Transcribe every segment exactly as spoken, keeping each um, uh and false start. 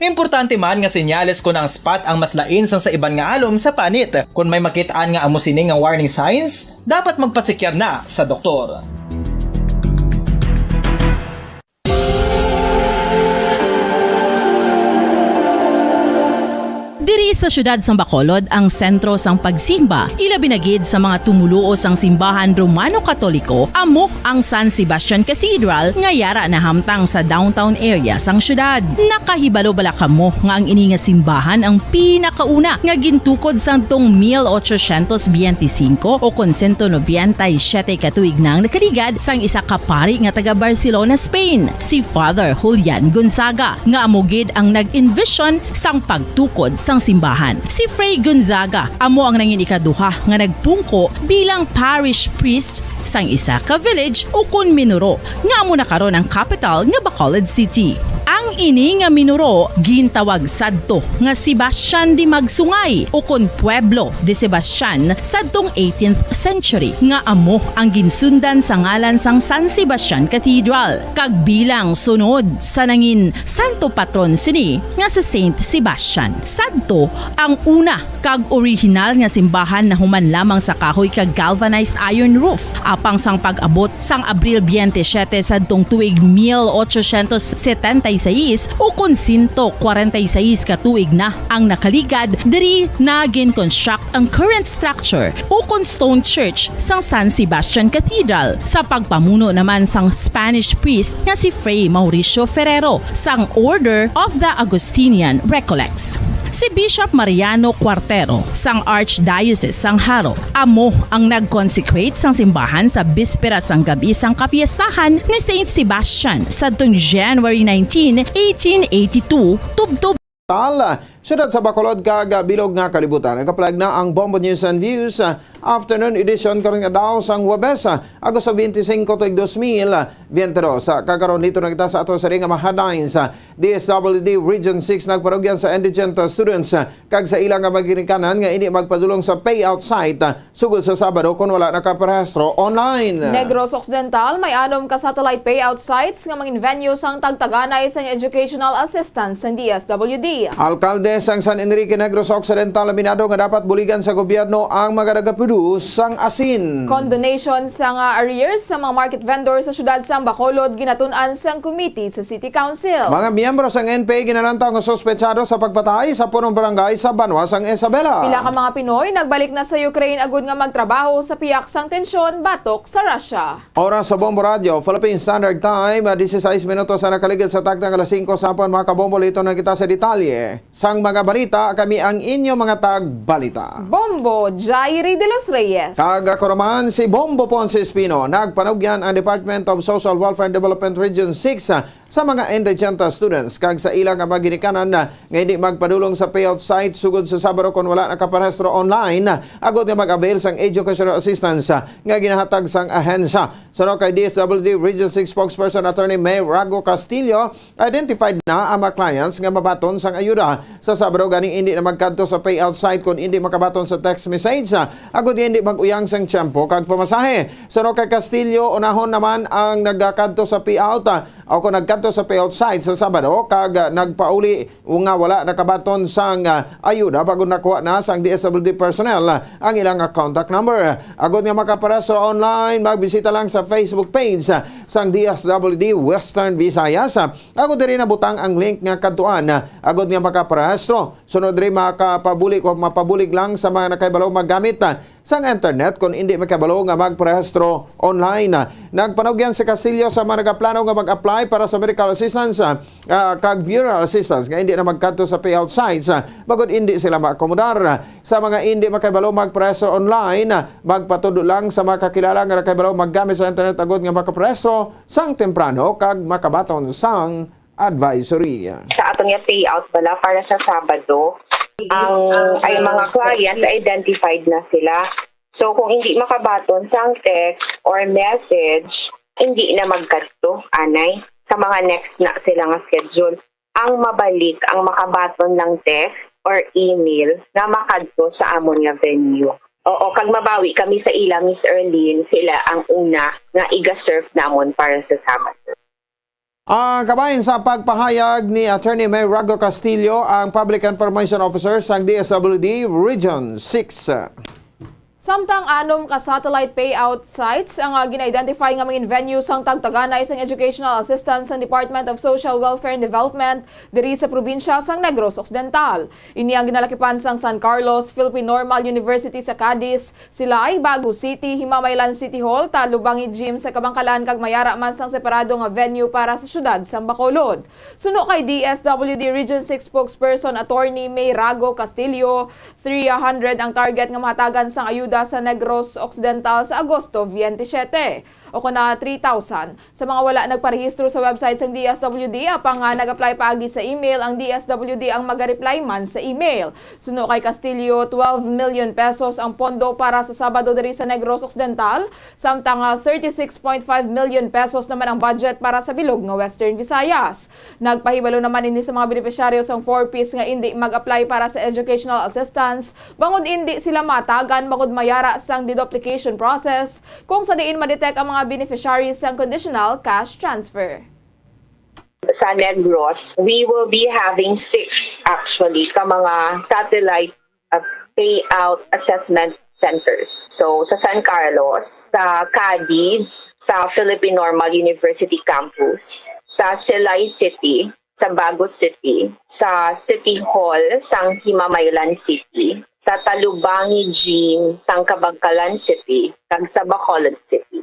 Importante man nga senyales kon ang spot ang mas lain sang sa iban nga alom sa panit. Kon may makit-an nga amo sini nga warning signs, dapat magpasekyar na sa doktor. Diri sa siyudad sang Bacolod ang sentro sang pagsimba, ilabi na gid sa mga tumoluo sang simbahan Romano-Katoliko, amo ang San Sebastian Cathedral nga yara nahamtang sa downtown area sang siyudad. Nakahibalo bala kamo nga ang ini nga simbahan ang pinakauna nga gintukod sadtong mil ochocientos biyente singko o kon sento nobenta y siyete ka tuig na ang nakaligad sang isa ka pari nga taga Barcelona, Spain, si Father Julian Gonzaga, nga amo gid ang nag-envision sang pagtukod sang simbahan. Si Fray Gonzaga amo ang nangin ikaduha nga nagpungko bilang parish priest sang isa ka village ukon minuro nga amo na karon ang kapital nga Bacolod City. Ang ini nga minuro gintawag sadto nga Sebastian de Magsungay ukon Pueblo de Sebastian sadtong eighteenth century, nga amo ang ginsundan sa ngalan sang San Sebastian Cathedral, kag bilang sunod sa nangin santo patron sini nga si Saint Sebastian. Sadto ang una kag orihinal nga simbahan nahuman lamang sa kahoy kag galvanized iron roof. Apang sang pag-abot sang Abril biyente siyete sadtong tuig mil ochocientos setenta y seis, ukon sento kwarenta y seis ka tuig na ang nakaligad, diri na gin-construct ang current structure ukon stone church sang San Sebastian Cathedral sa pagpamuno naman sang Spanish priest nga si Fray Mauricio Ferrero sang Order of the Augustinian Recollects. Si Bishop Mariano Cuartero sang Archdiocese sang Jaro amo ang nag-consecrate sang simbahan sa bispera sang gab-i sang kapiestahan ni Saint Sebastian sadtong January nineteen, eighteen eighty-two, tubtob Tal, siyudad sa Bacolod kag bilog nga kalibutan. Nagaplag na ang Bombo News and Views, ah, afternoon edition karon nga daw sang Huwebes, ah, Agosto twenty-five tuig dos mil veinte dos. Sa kakaron, dito na kita sa ato sa ring nga mga headlines. Ah, D S W D Region six nagparugyan sa indigent, ah, students, ah, kag sa ila nga mga ginikanan nga hindi magpadulong sa payout site, ah, sugod sa Sabado kon wala nakaparehistro online. Negros Occidental, may anom ka satellite payout sites nga mangin venue sang tagtaganay sang educational assistance sang D S W D. Alkalde sang San Enrique Negros Occidental aminado nga dapat buligan sa gobyerno ang mga nagaproduce sang asin. Condonation sang, ah, arrears sa mga market vendor sa siyudad sang Bacolod ginatun-an sang committee sa City Council. Mga miyembro sang N P A ginalantaw nga suspetsado sa pagpatay sa punong barangay sa banwa sang Isabela. Pila ka mga Pinoy nagbalik na sa Ukraine agud nga magtrabaho sa pihak sang tensyon batok sa Russia. Oras sa Bombo Radio, Philippine Standard Time, ah, dieciséis minutos ang nakaligid sa takna nga alas singko sa hapon, mga kabombo. Lito na kita sa detalye sang mga balita. Kami ang inyo mga tagbalita. Bombo Jairi de los Reyes. Kag ako naman si Bombo Ponce Espino. Nagpanugyan ang Department of Social Welfare and Development Region six, ah, sa mga indigent students kag sa ila nga mga ginikanan nga hindi magpadulong sa payout site sugod sa Sabado kon wala nakaparehistro online, agud nga mag-avail sang educational assistance nga ginahatag sang ahensya. Suno kay D S W D Region six spokesperson Attorney May Rago Castillo, identified na ang mga clients nga mabaton sang ayuda sa Sabado, gani hindi na magkadto sa payout site kon hindi makabaton sa text message, agud nga hindi mag-uyang sang tiyempo kag pamasahe. Suno kay Castillo, unahon naman ang nagakadto sa payout, ah, o kung nagkadto sa payout site sa Sabado kag, ah, nagpauli nga wala nakabaton sang, ah, ayuda, bag-o nakuha na sang D S W D personnel, ah, ang ilang, ah, contact number. Agud nga makaparehistro online, magbisita lang sa Facebook page, ah, sang D S W D Western Visayas, ah, agud diri nabutang ang link nga kadtuan, ah, agud nga makaparehistro. Sunod diri, makapabuli o mapabulig lang sa mga nakahibalo maggamit, ah, sang internet kon indi makabalo nga magparehistro online. Nagpanugyan si Castillo sa mga nagaplano nga mag-apply para sa medical assistance, ah, kag burial assistance nga indi na magkadto sa payout sites, ah, bangod indi sila maakomodar. Sa mga indi makabalo magparehistro online, ah, magpatudlo lang sa mga kakilala nga nakahibalo maggamit sa internet agud nga makaparehistro sang temprano kag makabaton sang advisory. Sa aton nga payout bala para sa Sabado, ang, ay, mga clients identified na sila. So, kung hindi makabaton sang text or message, hindi na magkadto, anay, sa mga next na sila nga schedule. Ang mabalik, ang makabaton lang text or email nga makadto sa amon nga venue. Oo, kag mabawi kami sa ila, Miss Erlene, sila ang una nga iga-serve namon para sa Sabado. Ang kabahin sa pagpahayag ni Attorney May Rago Castillo, ang Public Information Officer sang D S W D Region six. Samtang anom ka satellite payout sites ang, ah, gina-identify nga main venue sang tagtaganay sang educational assistance sang Department of Social Welfare and Development diri sa probinsya sang Negros Occidental. Ini ang ginalakipan sang San Carlos, Philippine Normal University sa Cadiz, Silay, Bago City, Himamaylan City Hall, Talubangi Gym sa Kabangkalan kag mayara man sang separado nga venue para sa siyudad sang Bacolod. Suno kay D S W D Region six spokesperson Attorney May Rago Castillo, three hundred ang target nga mahatagan sang ayuda sa Negros Occidental sa Agosto twenty-seven, o kon na three thousand. Sa mga wala nagparehistro sa website sang D S W D, apang nga nag-apply paagi sa email, ang D S W D ang maga-reply man sa email. Suno kay Castillo, twelve million pesos ang pondo para sa Sabado diri sa Negros Occidental, samtang, ah, thirty-six point five million pesos naman ang budget para sa bilog nga Western Visayas. Nagpahibalo naman ini sa mga benepisyaryo sang four Ps nga indi mag-apply para sa educational assistance, bangod indi sila matagan bangod mayara sang deduplication process, kung sa diin ma-detect ang mga beneficiaries sang conditional cash transfer. Sa Negros, we will be having six, actually, ka mga satellite, uh, payout assessment centers. So, sa San Carlos, sa Cadiz, sa Philippine Normal University Campus, sa Silay City, sa Bago City, sa City Hall sang Himamaylan City, sa Talubangi Gym sang Kabangkalan City, kag sa Bacolod City.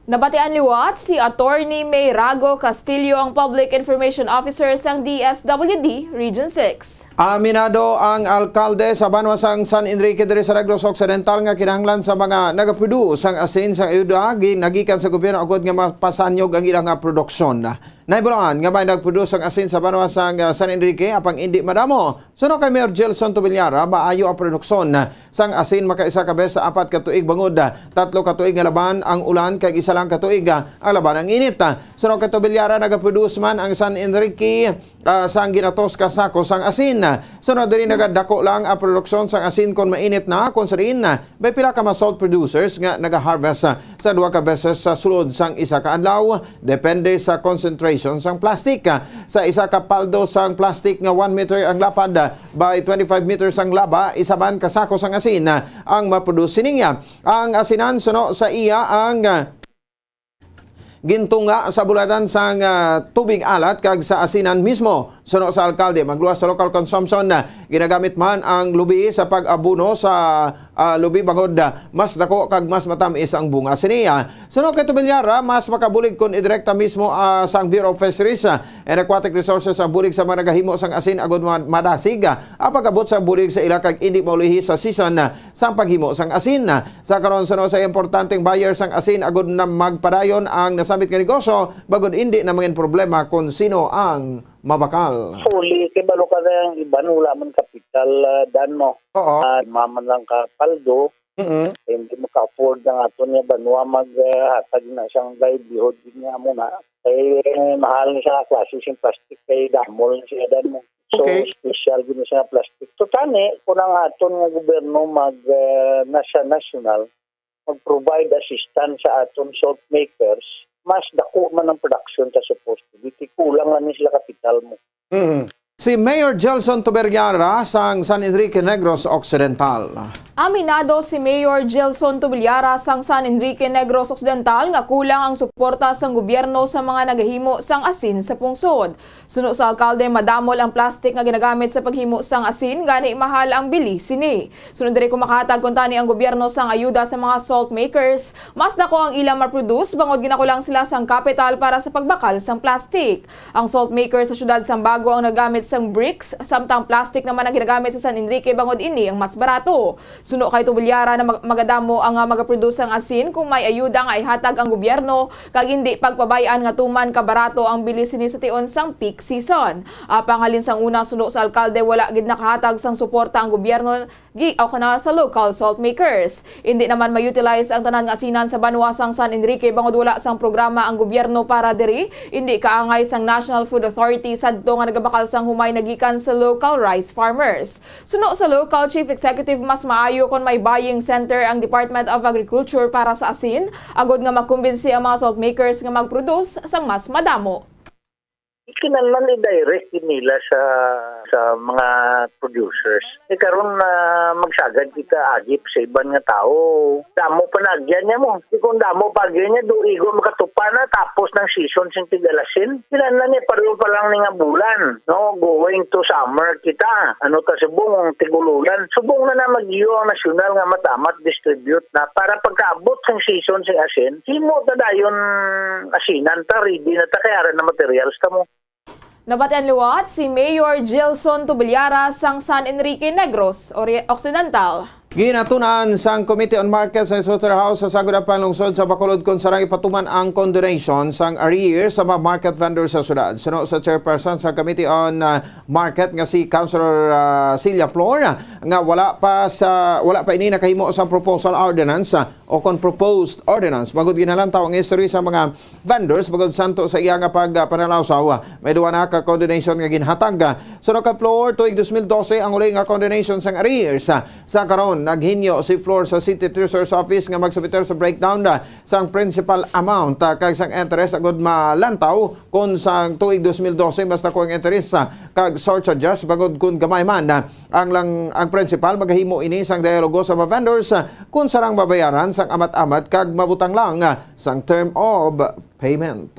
Nabatian liwat si Attorney May Rago Castillo, ang Public Information Officer sang D S W D Region six. Aminado ang alkalde sa banwa sang San Enrique diri sa Negros Occidental nga kinahanglan sa mga nagaproduce sang asin sang ayuda gin-, nagikan sa gobyerno agod nga mapasanyog ang ilang nga produksyon. Nahibaluan nga may nagproduce sang asin sa banwa sang, ah, San Enrique, apang indi madamo. Suno kay Mayor Gelson Tobillara, maayo ang produksyon sang asin makaisa ka beses sa apat ka tuig bangod, ah, tatlo ka tuig nga laban ang ulan kag isa lang ka tuig, ah, ang laban ang init. Ah, suno kay Tobillara, nagaproduce man ang San Enrique, ah, sang ginatos ka sako sang asin. Suno diri, nagadako lang ang produksyon sang asin kon mainit na, kon sa diin, ah, may pila ka mga salt producers nga nagaharvest, ah, sa duha ka beses sa sulod sang isa ka adlaw, depende sa concentration sang plastic. Sa isa ka paldo sang plastic nga one meter ang lapad, ah, by twenty-five meters ang laba, isa man ka sako sang asin, ah, ang maproduce niya. Ang asinan, suno sa iya, ang, ah, gintunga sa buladan sang, ah, tubig alat kag sa asinan mismo. Suno sa alkalde, magluwas sa local consumption, ah, ginagamit man ang lubi sa pag-abono sa, ah, lubi bangod, ah, mas dako kag mas matamis ang bunga sini. Ah, suno kay Tobillara, mas makabulig kon idirekta mismo, ah, sang Bureau of Fisheries, ah, and Aquatic Resources ang bulig sa mga nagahimo sang asin agud ma-, madasig, ah, ang pag-abot sa bulig sa ila kag indi maulihi sa season, ah, sang paghimo sang asin. Sa karon, suno sa importanteng buyer sang asin, agud na magpadayon ang nasambit nga negosyo, bangod indi na mangin problema kon sino ang mabakal. Fully, kay balo ka na ang iban, wala man kapital, ah, dan mo. Oo. Ah, maman lang ka paldo, Mm-mm. Hindi mo ka-afford ang aton nga banwa mag, ah, hatag na siyang livelihood niya mo na. Kay, eh, mahal na siya nga klase sing plastic, kay damol na siya dan mo. So, okay. Special gid na siya nga plastic. So, tani, kung ang aton nga gobyerno mag, ah, nasa national, mag-provide assistance sa aton salt makers, mas dako man ang production sa supposed to be. Kay kulang lang ni sila kapital mo. Mm. Si Mayor Gelson Tuberriara sang San Enrique Negros Occidental. Aminado si Mayor Gelson Tuberriara sang San Enrique Negros Occidental nga kulang ang suporta sang gobyerno sa mga nagahimo sang asin sa pungsod. Suno sa alkalde, madamol ang plastic nga ginagamit sa paghimo sang asin, gani mahal ang bili sini. Sunod diri, kung makahatag kuntani ang gobyerno sang ayuda sa mga salt makers, mas dako ang ila ma-produce bangod ginakulang sila sang kapital para sa pagbakal sang plastic. Ang salt maker sa siyudad sang Bago ang nagamit sang bricks, samtang plastic naman ang ginagamit sa San Enrique bangod ini ang mas barato. Suno kay Tubulyara na mag-, magadamo ang, ah, magaproduce sang asin kung may ayuda nga ihatag ang gobyerno kag indi pagpabay-an nga tuman ka barato ang bili sini sa tion sang peak season. Apang halin sang una, suno sa alkalde, wala gid nakahatag sang suporta ang gobyerno gi-, o kana sa local salt makers. Indi naman ma-utilize ang tanan nga asinan sa banwa sang San Enrique bangod wala sang programa ang gobyerno para diri, indi kaangay sang National Food Authority sadto nga nagabakal sang humay nagikan sa local rice farmers. Suno sa local chief executive, mas maayo kon may buying center ang Department of Agriculture para sa asin, agod nga makumbinsi ang mga salt makers nga mag-produce sang mas madamo. Kinahanglan i-direct gid nila sa, sa mga producers. Eh, karon na magsagad kita agip sa iban nga tawo. Damo pa na agyan niya mo. Di kung damo pa agyan niya, do igo makatupa na tapos ng season sing tigalasin. Kinahanglan niya pareho pa lang ni nga bulan, no? Going to summer kita. Ano ta subong, tigululan. Subong na na mag-iyo ang nasyonal nga matamat distribute na para pagkaabot sang season sing asin, himo ta dayon asinan ta, ready na ta, kay ara na materials ta mo. Nabatian liwat si Mayor Gelson Tubillara sang San Enrique Negros Ori-, Occidental. Ginatun-an sang Committee on Markets and Slaughterhouse sa Sagod Apang Lungsod sa Bacolod kon sarang ipatuman ang condonation sang arrears sa mga market vendors sa syudad. Suno sa chairperson sa Committee on, ah, Market nga si Councilor, ah, Celia Flor, nga wala pa sa, wala pa ini nakahimo sang proposal ordinance, ah, o kon proposed ordinance, bangod ginalantaw ang history sa mga vendors bangod santo sa iya nga pagpanalawsaw. May duwa na ka condonation nga ginhatag. Suno kay Flor, tuig dos mil dose ang uli nga condonation sang arrears. Sa karon, naghinyo si Flor sa City Treasurer's Office nga magsubmit sa breakdown, ah, sang principal amount, ah, kag sang interest agud malantaw kon sang tuig dos mil dose mas dako ang interest, ah, kag surcharges bangod kon gamay man, ah, ang lang, ang principal. Magahimo ini sang dialogo sa mga vendors, ah, kon sarang mabayaran sang amat-amat kag mabutang lang, ah, sang term of payment.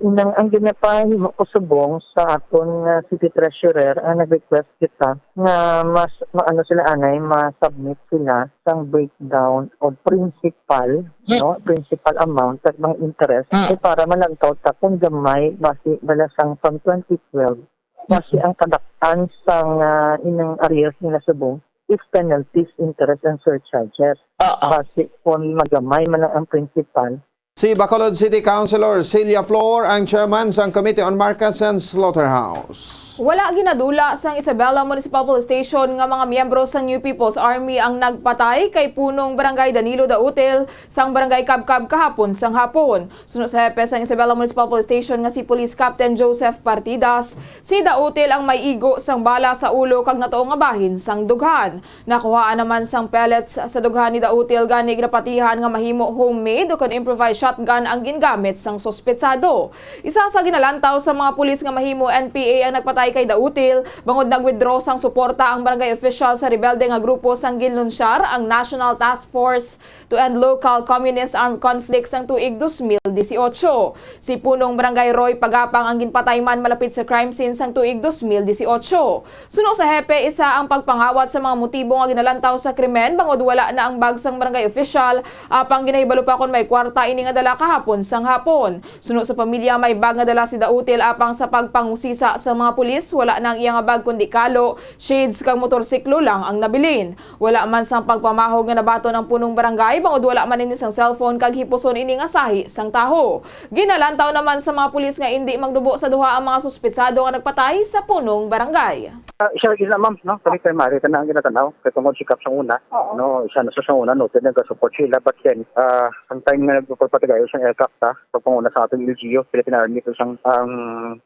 Inang ang ginapahimo ko subong sa aton nga city treasurer, ang nag-request kita nga mas maano sila anay, ma-submit sila sang breakdown of principal, Hmm. no, principal amount kag mga interest, Hmm. kay para malantaw ta kung gamay basi bala sang from twenty twelve, basi ang kadak-an sang, ah, inang arrears nila subong is penalties, interest, and surcharges. Oo. Basi kung magamay man lang ang principal, Si Bacolod City Councilor Celia Flor ang chairman sang Committee on Markets and Slaughterhouse. Wala ginadula sang Isabela Municipal Police Station nga mga miyembro sang New People's Army ang nagpatay kay Punong Barangay Danilo Dautil sang Barangay Cabcab kahapon sang hapon. Suno sa hepe sang Isabela Municipal Police Station nga si Police Captain Joseph Partidas, si Dautil ang may igo sang bala sa ulo kag natuo nga bahin sang dughan. Nakuhaan naman sang pellets sa dughan ni Dautil, gani ginapatihan nga mahimo homemade o kon improvised shotgun ang gingamit sang suspetsado. Isa sa ginalantaw sa mga pulis nga mahimo N P A ang nagpatay kay Dautil, bangod nag-withdraw sang suporta ang barangay official sa rebelde nga grupo sang ginlunsyar ang National Task Force to End Local Communist Armed Conflict sang tuig dos mil disiotso. Si Punong Barangay Roy Pagapang ang ginpatay man malapit sa crime scene sang tuig dos mil disiotso. Suno sa hepe, isa ang pagpangawat sa mga motibo nga ginalantaw sa krimen, bangod wala na ang bag sang barangay official, apang ginahibalo pa kon may kwarta ini nga dala kahapon sang hapon. Suno sa pamilya, may bag nga dala si Dautil, apang sa pagpangusisa sa mga pulis, wala na ang iya nga bag kundi kalo, shades kag motorsiklo lang ang nabilin. Wala man sang pagpamahog nga nabaton ang punong barangay, bangod wala man ini sang cellphone kag hipuson ini nga sahi sang taho. Ginalantaw naman sa mga pulis nga indi magdubo sa duha ang mga suspetsado nga nagpatay sa punong barangay. Ah, siya ila, ma'am, no? Kami primary ka na ang ginatanaw. Kay tungod si Kap sang una, Oo. no? Siya na sa sang una, no? Tinag-support sila. But then, ah, ang time nga nagpapatigayo sang aircraft, ah, pagpanguna sa ating L G U, Philippine Army, kag sang ang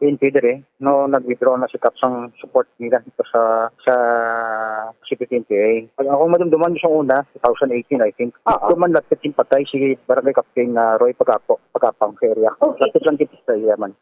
P N P diri, no? Nag-withdraw na si Kap sang support nila dito sa, sa C P P N P A. Ang ako madumduman sa una, two thousand eighteen, I think. Oo. Ito man lapit yung patay si Barangay Captain, ah, Roy Pagapo, Pagapang sa area. Okay. Lapit lang dito sa area man.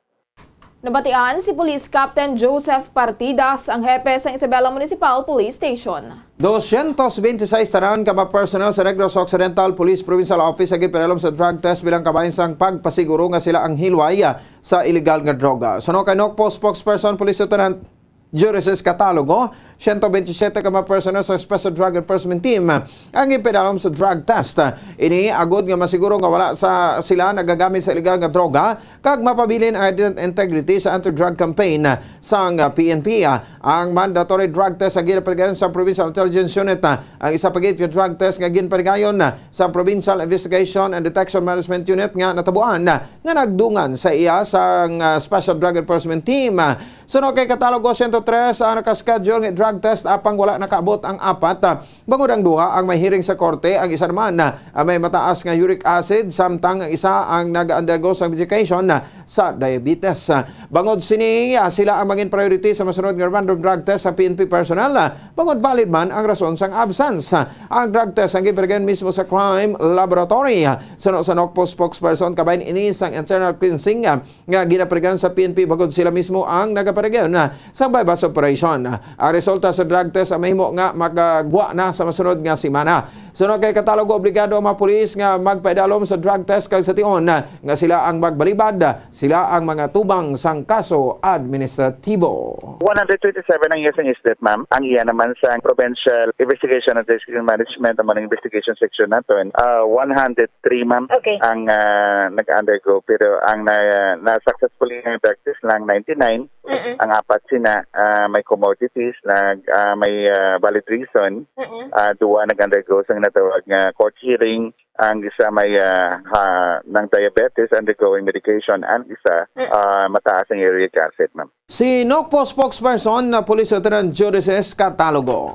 Nabatian si Police Captain Joseph Partidas, ang hepe sang Isabela Municipal Police Station. Doscientos veintiséis tanan ka mga personnel sa Negros Occidental Police Provincial Office ang ginpadalom sa drug test bilang kabahin sang pagpasiguro nga sila ang hilway sa iligal nga droga. Suno kay NOCPO spokesperson, Police Lieutenant Jurises Catalogo, siyento bentisiete ka mga personnel sa Special Drug Enforcement Team ang ginpadalom sa drug test. Ini agud nga masiguro nga wala sa sila nagagamit sa iligal nga droga kag mapabilin ang ident-, integrity sa anti-drug campaign sang, ah, P N P. Ang mandatory drug test ang ginapatigayon sa Provincial Intelligence Unit. Ang isa pa gid nga drug test nga ginpatigayon sa Provincial Investigation and Detection Management Unit nga natabuan nga nagdungan sa iya sang, ah, Special Drug Enforcement Team. Suno kay Catalogo, siyento tres ang naka-schedule nga drug test, apang wala nakaabot ang apat. Bangod ang duha ang may hearing sa korte, ang isa naman, ah, may mataas nga uric acid, samtang ang isa ang nag-undergo sang medication, ah, sa diabetes. Bangod sini, ah, sila ang mangin priority sa masunod nga random drug test sa P N P personnel, ah, bangod valid man ang rason sang absence. Ang drug test ang ginpadagan mismo sa crime laboratory. Suno sa NOCPO spokesperson, kabahin ini sang internal cleansing, ah, nga ginapadagan sa P N P bangod sila mismo ang nagapadagyon, ah, sa buy-bust operation. Ang resulta sa drug test ang mahimo nga magagwa na sa masunod nga semana. Suno kay Catalogo, obligado ang mga pulis nga magpaidalom sa drug test kag sa tion nga sila ang magbalibad, sila ang mga tubang sang kaso administratibo. One hundred twenty-seven ang iya sang isdet, ma'am. Ang iya naman sa Provincial Investigation and Risk Management, amo ang investigation section naton, ah, one hundred three, ma'am, Okay. ang, ah, nag-undergo. Pero ang na, na successfully nga drug test lang, ninety-nine. Mm-mm. Ang apat sina, ah, may comorbidities, nag, ah, may, ah, valid reason. Mm-mm. Ah, duwa nag-undergo sang natawag nga court hearing. Ang isa may, ah, ha, nang diabetes, undergoing medication. Ang isa, Mm. ah, mataas ang uric acid, ma'am. Si NOCPO spokesperson na Police Lieutenant Judices Catalogo.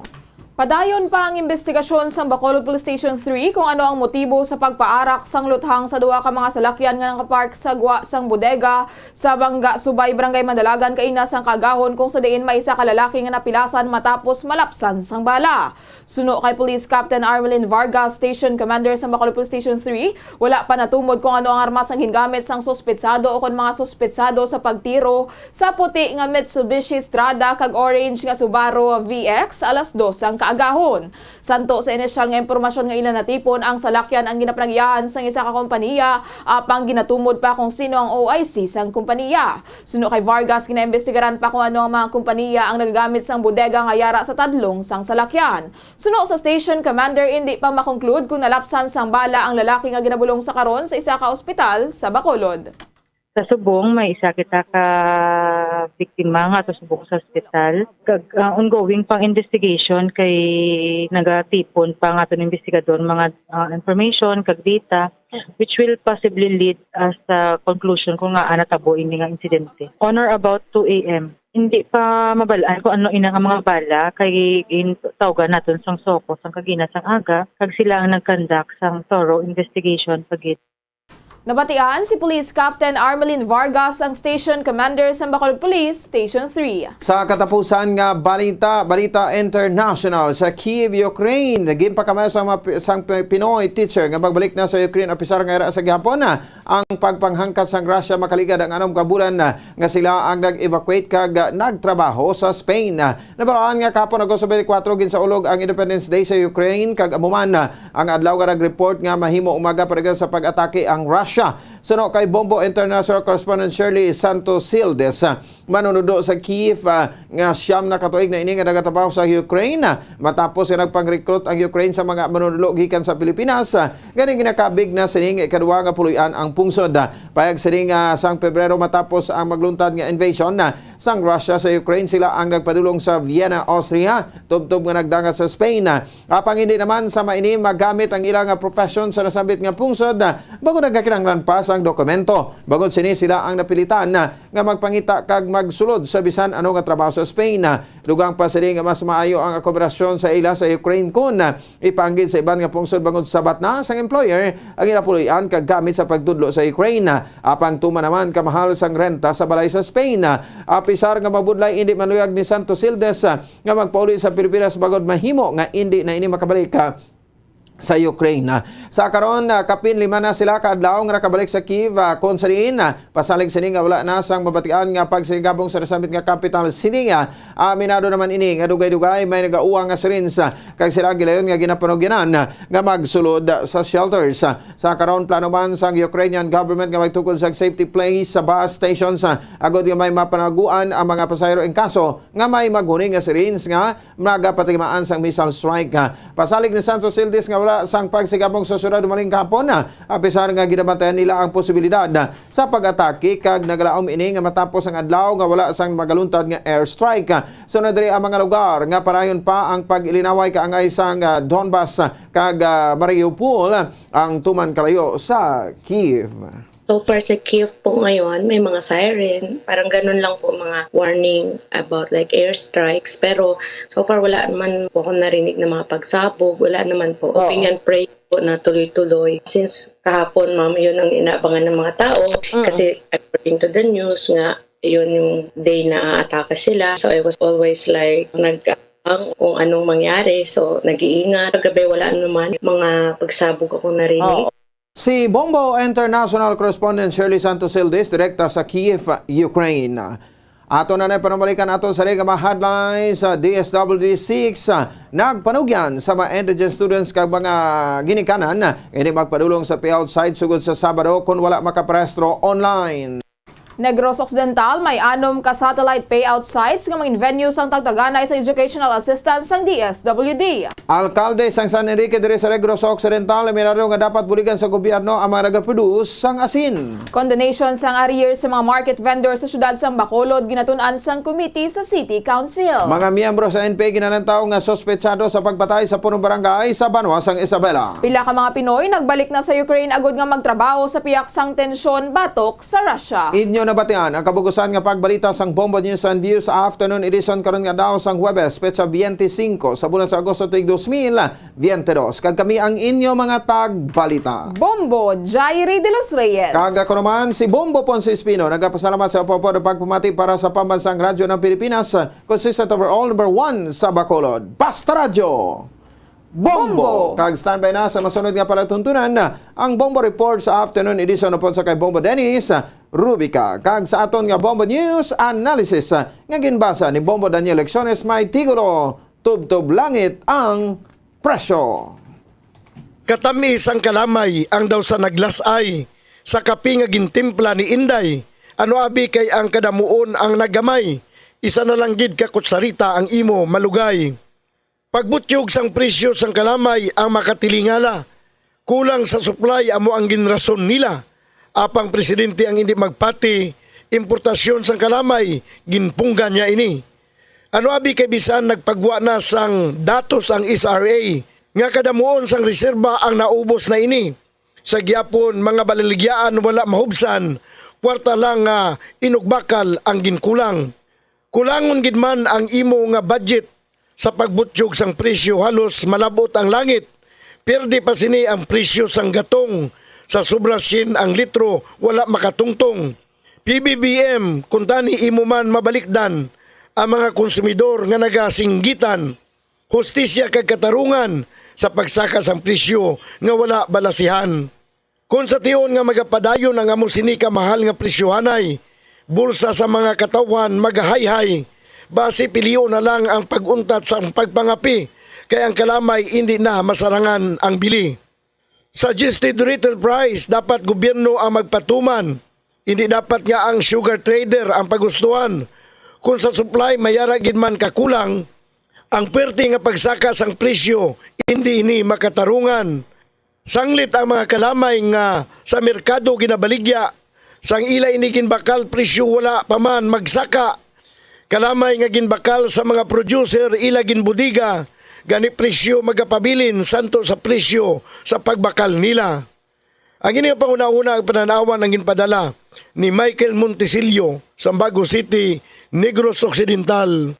Padayon pa ang investigasyon sa Bacolod Police Station three kung ano ang motibo sa pagpaarak sang luthang sa duha ka mga salakyan nga nakapark sa gwa sang bodega sa Bangga Subay, Barangay Mandalagan, kaina sang kaagahon, kung sa diin may isa ka lalaki nga napilasan matapos malapsan sang bala. Suno kay Police Captain Armelin Vargas, Station Commander sa Bacolod Police Station three, wala pa natumod kung ano ang armas ang gingamit sang suspetsado o kon mga suspetsado sa pagtiro sa puti nga Mitsubishi Strada kag orange nga Subaru V X alas dos sang kaagahon. Santo sa inisyal nga impormasyon nga ila natipon, ang salakyan ang ginapanagiyahan sang isa ka kompaniya, apang ginatumod pa kung sino ang O I C sang kompaniya. Suno kay Vargas, ginaimbestigaran pa kung ano ang mga kompaniya ang nagagamit sang bodega nga yara sa tadlong sang salakyan. Suno sa station commander, indi pa makonklude kung nalapsan sang bala ang lalaki nga ginabulong sa karon sa isa ka ospital sa Bacolod. Sa subong, may isa kita ka biktima nga ato subong sa ospital. Kag, ah, ongoing pang investigation kay nagatipon pa ang aton investigador mga, ah, information kag data, which will possibly lead us sa conclusion kung ngaa natabo ini nga insidente. On or about two A M, hindi pa mabal-an kung ano ina nga mga bala kay gintawgan naton sang SOCO sang kagina sang aga, kag sila ang nag-conduct sang thorough investigation pa gid. Nabatian si Police Captain Armelin Vargas, ang Station Commander sa Bacolod Police Station three. Sa katapusan nga balita, balita international, sa Kyiv, Ukraine, ginpakamay sang mga pi-, sang pi-, Pinoy teacher nga magbalik na sa Ukraine, apisar nga yara sa gihapon na ang pagpanghangkat sang Russia makaligad ang anom ka bulan na nga sila ang nag-evacuate kag, ah, nagtrabaho sa Spain. Nabalaan nga kahapon, Agosto twenty-four, ginsaulog ang Independence Day sa Ukraine, kag amo man, ah, ang adlaw nga nag-report nga mahimo umaga pa dayon sa pag-atake ang Russia. Suno kay Bombo International Correspondent Shirley Santos Sildes, ah, manunodlo sa Kyiv, ah, nga siyam na ka tuig na ini nga nagatrabaho sa Ukraine, ah, matapos nga nagpang-recruit ang Ukraine sa mga manunodlo gikan sa Pilipinas, ah, gani ginakabig na sini nga ikaduha nga puloy-an ang pungsod. Payag sini nga sang Pebrero, matapos ang magluntad nga invasion, ah, sang Russia sa Ukraine, sila ang nagpadulong sa Vienna, Austria, tubtob nga nagdangat sa Spain. Apang hindi naman sama ini magamit ang ila nga profession sa nasambit nga pungsod, bangod nagakinahanglan pa sang dokumento. Bangod sini, sila ang napilitan nga magpangita kag magsulod sa bisan ano nga trabaho sa Spain. Dugang pa sini nga mas maayo ang akomodarasyon sa ila sa Ukraine kon ipaanggid sa iban nga pungsod, bangod sabat na sang employer ang ila puloy-an kag gamit sa pagtudlo sa Ukraine. Apang tuman naman kamahal sang renta sa balay sa Spain. Apisar nga mabudlay, indi man luyag ni Santos Sildes nga magpauli sa Pilipinas, bangod mahimo nga indi na ini makabalik, ah, sa Ukraine. Sa karon, ah, kapin lima na sila ka adlaw nga nakabalik sa Kyiv, ah, kon sa diin, ah, pasalig sini nga wala na sang mabatian nga pagsinigabong sa nasambit nga capital city, ah, aminado naman ini nga dugay-dugay may nagauwa nga sirens, ah, kag sila gilayon nga ginapanugyanan, ah, nga magsulod, ah, sa shelters. Ah, sa karon, plano man sang Ukrainian government nga magtukod sa safety place sa bus stations, ah, agod nga may mapanaguan ang mga pasahero in kaso nga may maghuni nga sirens nga nagapatimaan sang missile strike. Pasalig ni Santos Sildes nga wala sang pagsigabong sa syudad umaling kahapon, apisar nga ginabantayan nila ang posibilidad sa pag-atake, kag nagalaom ini nga matapos ang adlaw nga wala sang magaluntad nga airstrike. Sunod diri ang mga lugar nga parayon pa ang pag-ilinaway kaangay sang, ah, Donbas kag, ah, Mariupol, ang tuman kalayo sa Kyiv. So far sa Kyiv po ngayon, may mga siren. Parang ganun lang po, mga warning about, like, airstrikes. Pero so far, wala naman po akong narinig na mga pagsabog. Wala naman po. Oo. Opinion prayer. po na tuloy-tuloy. Since kahapon, ma'am, yun ang inaabangan ng mga tao. Mm. Kasi according to the news nga, yun yung day na aatake sila. So I was always like, nag-aabang kung anong mangyari. So nag-iingat. Kagabi, wala naman. Mga pagsabog akong narinig. Oo. Si Bombo International Correspondent Shirley Santos Ildes, direkta sa Kyiv, Ukraine. Ato na na panumalikan ato sa mga headlines sa D S W D six. Nagpanugyan sa mga indigent students kag mga ginikanan nga hindi magpadulong sa payout site sugod sa Sabado kon wala makaparehistro online. Negros Occidental may anom ka satellite payout sites nga mangin venue sang tagtaganay sa educational assistance sang D S W D. Alkalde sang San Enrique diri sa Negros Occidental, aminado nga dapat buligan sa gobyerno ang mga nagaproduce sang asin. Condonation sang arrears sa mga market vendor sa siyudad sang Bacolod ginatun-an sang committee sa City Council. Mga miyembro sa N P A ginalantaw nga suspetsado sa pagpatay sa punong barangay sa banwa sang Isabela. Pila ka mga Pinoy nagbalik na sa Ukraine agud nga magtrabaho sa pihak sang tensyon batok sa Russia. Inyo nabatian ang kabugusan nga pagbalita sang Bombo News and Views Afternoon Edition karon nga daw sang Huwebes, petsa twenty-five sa bulan sa Agosto tuig dos mil twenty-two. Kag kami ang inyo mga tagbalita. Bombo Jairi de los Reyes. Kag ako naman si Bombo Ponce Espino. Nagapasalamat sa upod pagpamati para sa Pambansang Radyo ng Pilipinas, consistent overall number one sa Bacolod. Basta Radyo! Bombo! Bombo! Kag standby na sa masunod nga palatuntunan, ang Bombo Report sa afternoon edition upod sa kay Bombo Dennis Rubica. Kag sa aton nga Bombo News Analysis, nga ginbasa ni Bombo Daniel Lecciones, may titulo, Tubtob Langit ang Presyo. Katamis ang kalamay ang daw sa naglas-ay sa kape nga gintimpla ni Inday. Ano abi kay ang kadamuon ang nagamay, isa na lang gid ka kutsarita ang imo malugay. Pagbutyog sang presyo sang kalamay ang makatilingala. Kulang sa supply amo ang ginrason nila. Apang presidente ang indi magpati, importasyon sang kalamay, ginpunggan niya ini. Ano abi kay bisan nagpagwa na sang datos ang S R A nga kadamuon sang reserba ang naubos na ini. Sa gihapon, mga baliligyan wala mahubsan, kwarta lang nga inugbakal ang ginkulang. Kulangon gid man ang imo nga budget sa pagbutyog sang presyo, halos malab-ot ang langit. Pierde pa sini ang presyo sang gatong, sa sobra syen ang litro, wala makatungtong. P B B M, kuntani imo man mabalikdan ang mga konsumidor nga nagasinggitan. Hustisya kag katarungan sa pagsaka sang presyo nga wala balasihan. Kon sa tion nga magapadayon ang amo sini ka mahal nga presyohanay, bulsa sa mga katawhan magahayhay. Basi pilion na lang ang pag-untat sang pagpangapi, kay ang kalamay indi na masarangan ang bili. Suggested retail price, dapat gobyerno ang magpatuman. Indi dapat nga ang sugar trader ang pagustuhan. Kung sa supply may ara gid man kakulang, ang perte nga pagsaka sang presyo, indi ini makatarungan. Sanglit ang mga kalamay nga sa merkado ginabaligya, sang ila ini ginbakal presyo wala pa man magsaka. Kalamay nga ginbakal sa mga producer ila ginbudiga, gani presyo magapabilin santo sa presyo sa pagbakal nila. Ang ini nga panghunahuna ang panan-awan ang ginpadala ni Michael Montesillo, Sambago City, Negros Occidental.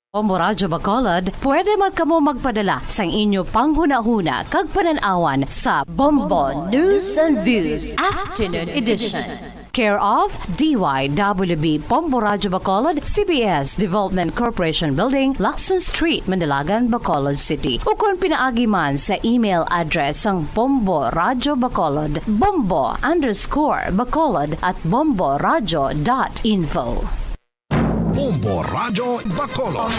Bombo Radyo Bacolod, pwede man kamo magpadala sang inyo panghunahuna kag panan-awan sa Bombo News and Views Afternoon Edition. Care of D Y W B Bombo Radyo Bacolod, C B S Development Corporation Building, Lacson Street, Mandalagan, Bacolod City. Ukon pinaagi man sa email address sang Bombo Radyo Bacolod, bombo underscore bacolod at bomboradyo dot info. Bombo Radyo Bacolod.